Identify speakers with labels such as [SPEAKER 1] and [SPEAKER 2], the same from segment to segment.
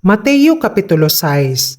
[SPEAKER 1] Mateo Kapitulo 6.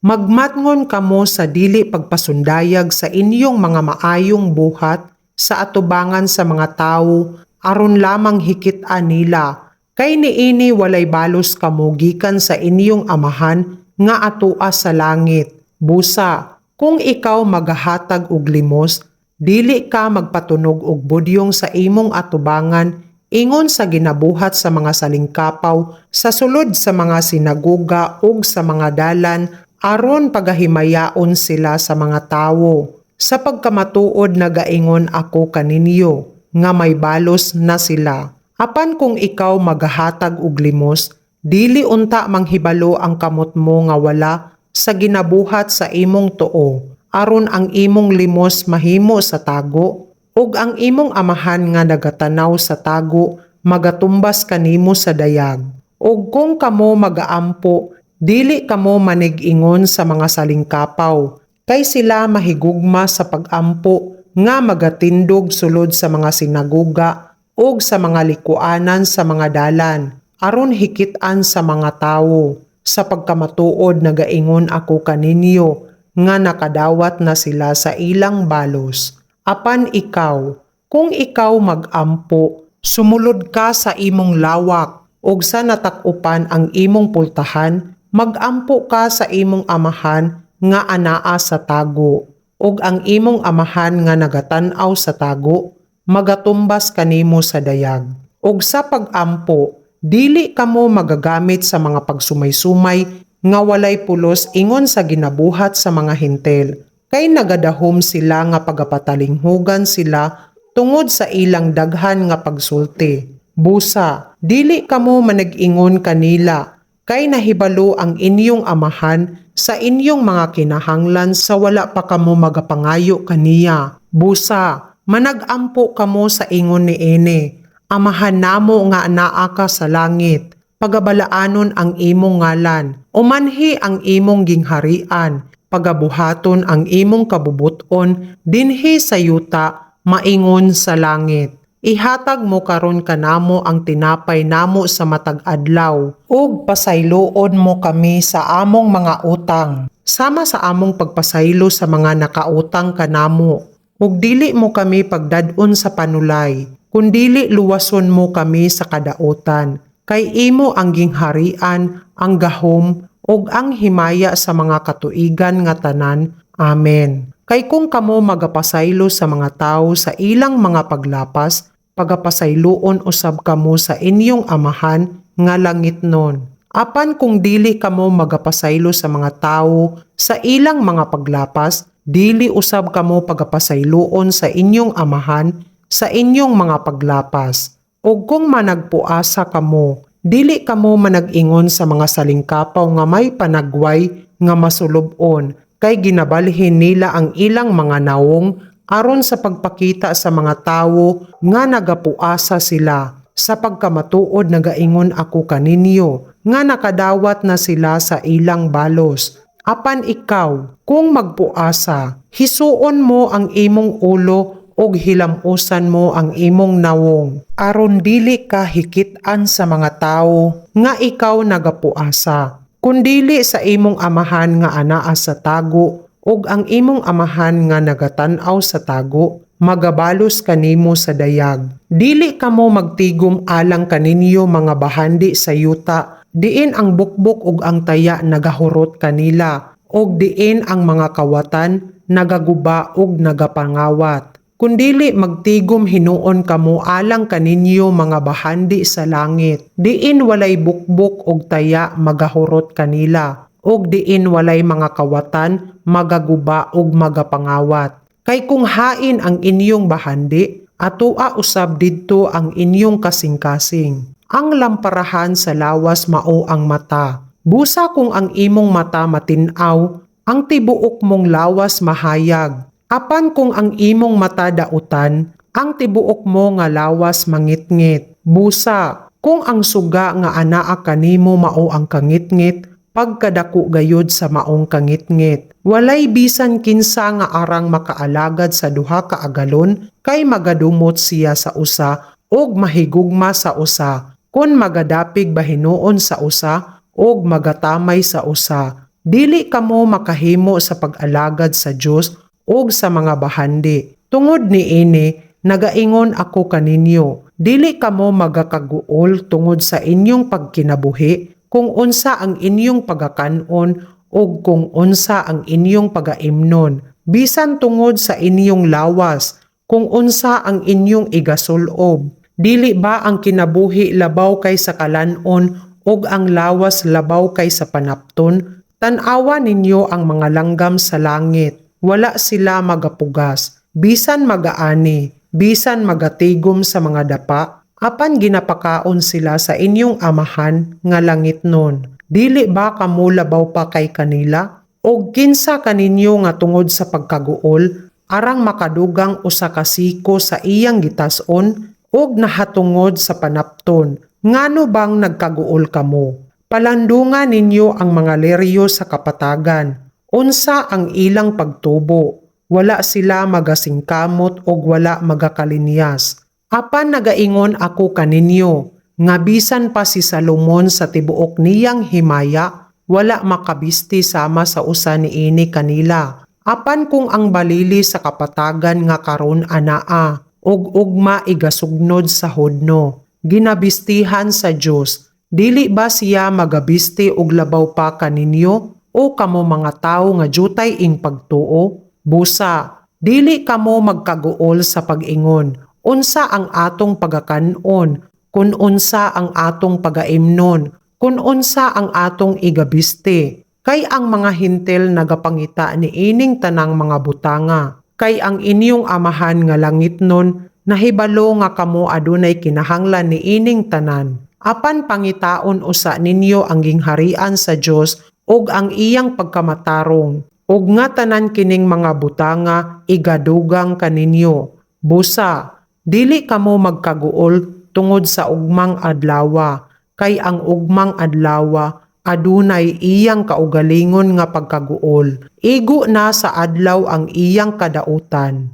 [SPEAKER 1] Magmatngon kamo sa dili pagpasundayag sa inyong mga maayong buhat sa atubangan sa mga tawo aron lamang hikit-an nila, kay niini walay balos kamo gikan sa inyong Amahan nga atoa sa langit. Busa, kung ikaw magahatag og limos, dili ka magpatunog og budyong sa imong atubangan ingon sa ginabuhat sa mga salingkapaw sa sulod sa mga sinagoga ug sa mga dalan aron pagahimayaon sila sa mga tawo. Sa pagkamatuod nagaingon ako kaninyo nga may balos na sila. Apan kung ikaw magahatag og limos, dili unta manghibalo ang kamot mo nga wala sa ginabuhat sa imong tuo, aron ang imong limos mahimo sa tago ug ang imong Amahan nga nagatanaw sa tago magatumbas kanimo sa dayag. Ug kung kamo magaampo, dili kamo manig-ingon sa mga salingkapaw, kay sila mahigugma sa pag-ampo nga magatindog sulod sa mga sinagoga ug sa mga likuanan sa mga dalan aron hikit-an sa mga tawo. Sa pagkamatuod nagaingon ako kaninyo nga nakadawat na sila sa ilang balos. Apan ikaw, kung ikaw mag-ampo, sumulod ka sa imong lawak ug sa natak-upan ang imong pultahan, mag-ampo ka sa imong Amahan nga anaa sa tago. Ug ang imong Amahan nga nagatan-aw sa tago, magatumbas kanimo sa dayag. Ug sa pag-ampo, dili kamo magagamit sa mga pagsumaysumay nga walay pulos ingon sa ginabuhat sa mga Hentil, kay nagadahom sila nga pagapatalinghugan sila tungod sa ilang daghan nga pagsulti. Busa, dili kamo manag-ingon kanila, kay nahibalo ang inyong Amahan sa inyong mga kinahanglan sa wala pa kamo magapangayo kaniya. Busa, manag-ampo kamo sa ingon niini: Amahan namo nga anaa ka sa langit, pagabalaanon ang imong ngalan, umanhi ang imong gingharian, pagabuhaton ang imong kabubuton dinhi sa yuta maingon sa langit. Ihatag mo karon kanamo ang tinapay namo sa matag adlaw, ug pasayloon mo kami sa among mga utang, sama sa among pagpasaylo sa mga nakautang kanamo. Ug dili mo kami pagdad-on sa panulay, kundili luwason mo kami sa kadautan. Kay imo ang gingharian, ang gahom, ug ang himaya sa mga katuigan nga tanan. Amen. Kay kung kamo magapasaylo sa mga tawo sa ilang mga paglapas, pagapasayloon usab kamo sa inyong Amahan nga langitnon. Apan kung dili kamo magapasaylo sa mga tawo sa ilang mga paglapas, dili usab kamo pagapasayloon sa inyong Amahan sa inyong mga paglapas. Ug kung managpuasa kamo, dili kamo manag-ingon sa mga salingkapaw nga may panagway nga masulub-on, kay ginabalhin nila ang ilang mga nawong aron sa pagpakita sa mga tawo nga nagapuasa sila. Sa pagkamatuod nagaingon ako kaninyo nga nakadawat na sila sa ilang balos. Apan ikaw, kung magpuasa, hisuon mo ang imong ulo ug hilam-osan mo ang imong nawong aron dili ka hikit-an sa mga tawo nga ikaw nagapuasa, kundili sa imong Amahan nga anaa sa tago, ug ang imong Amahan nga nagatan-aw sa tago magabalos kanimo sa dayag. Dili kamo magtigom alang kaninyo mga bahandi sa yuta, diin ang bukbok ug ang taya nagahurot kanila, ug diin ang mga kawatan nagaguba ug nagapangawat. Kundili magtigom hinuon kamo alang kaninyo mga bahandi sa langit, diin walay bukbok og taya magahurot kanila, ug diin walay mga kawatan magaguba ug magapangawat. Kay kung hain ang inyong bahandi, atoa usab didto ang inyong kasing-kasing. Ang lamparahan sa lawas mao ang mata. Busa kung ang imong mata matin-aw, ang tibuok mong lawas mahayag. Apan kung ang imong mata dautan, ang tibuok mo nga lawas mangitngit. Busa, kung ang suga nga anaa kanimo mao ang kangitngit, pagkadako gayud sa maong kangitngit. Walay bisan kinsa nga arang makaalagad sa duha ka agalon, kay magadumot siya sa usa ug mahigugma sa usa, kon magadapig bahinuon sa usa. ug magatamay sa usa. Dili kamo makahimo sa pag-alagad sa Dios ug sa mga bahandi. Tungod niini, nagaingon ako kaninyo, dili kamo magakaguol tungod sa inyong pagkinabuhi, kung unsa ang inyong pagakanon ug kung unsa ang inyong pagaimnon, bisan tungod sa inyong lawas, kung unsa ang inyong igasulob. Dili ba ang kinabuhi labaw kay sa kalan-on ug ang lawas labaw kay sa panapton? Tan-awa ninyo ang mga langgam sa langit. Wala sila magapugas, bisan magaani, bisan magatigom sa mga dapa, apan ginapakaon sila sa inyong Amahan nga langitnon. Dili ba kamo labaw pa kay kanila? Og kinsa kaninyo nga tungod sa pagkaguol arang makadugang 1 ka siko sa iyang gitas-on? Og nahatungod sa panapton, ngano bang nagkaguol kamo? Palandunga ninyo ang mga leryo sa kapatagan. Unsa ang ilang pagtubo? Wala sila magasingkamot og wala magakalinyas. Apan nagaingon ako kaninyo, nga bisan pa si Salomon sa tibuok niyang himaya, wala makabisti sama sa usa niini kanila. Apan kung ang balili sa kapatagan nga karon anaa, ug ugma igasugnod sa hudno, ginabistihan sa Dios, dili ba siya magabisti og labaw pa kaninyo, o kamo mga tawo nga jutay ing pagtuo? Busa, dili kamo magkaguol sa pag-ingon, "Unsa ang atong pagakanon?" kun "Unsa ang atong pagaimnon?" kun "Unsa ang atong igabisti?" Kay ang mga Hentil nagapangita niining tanang mga butanga. Kay ang inyong Amahan nga langitnon nahibalo nga kamo adunay kinahanglan niining tanan. Apan pangitaon usa ninyo ang gingharian sa Dios ug ang iyang pagkamatarong, ug nga tanan kining mga butanga igadugang kaninyo. Busa, dili kamo magkaguol tungod sa ugmang adlawa, kay ang ugmang adlawa adunay iyang kaugalingon nga pagkaguol. Igo na sa adlaw ang iyang kadautan.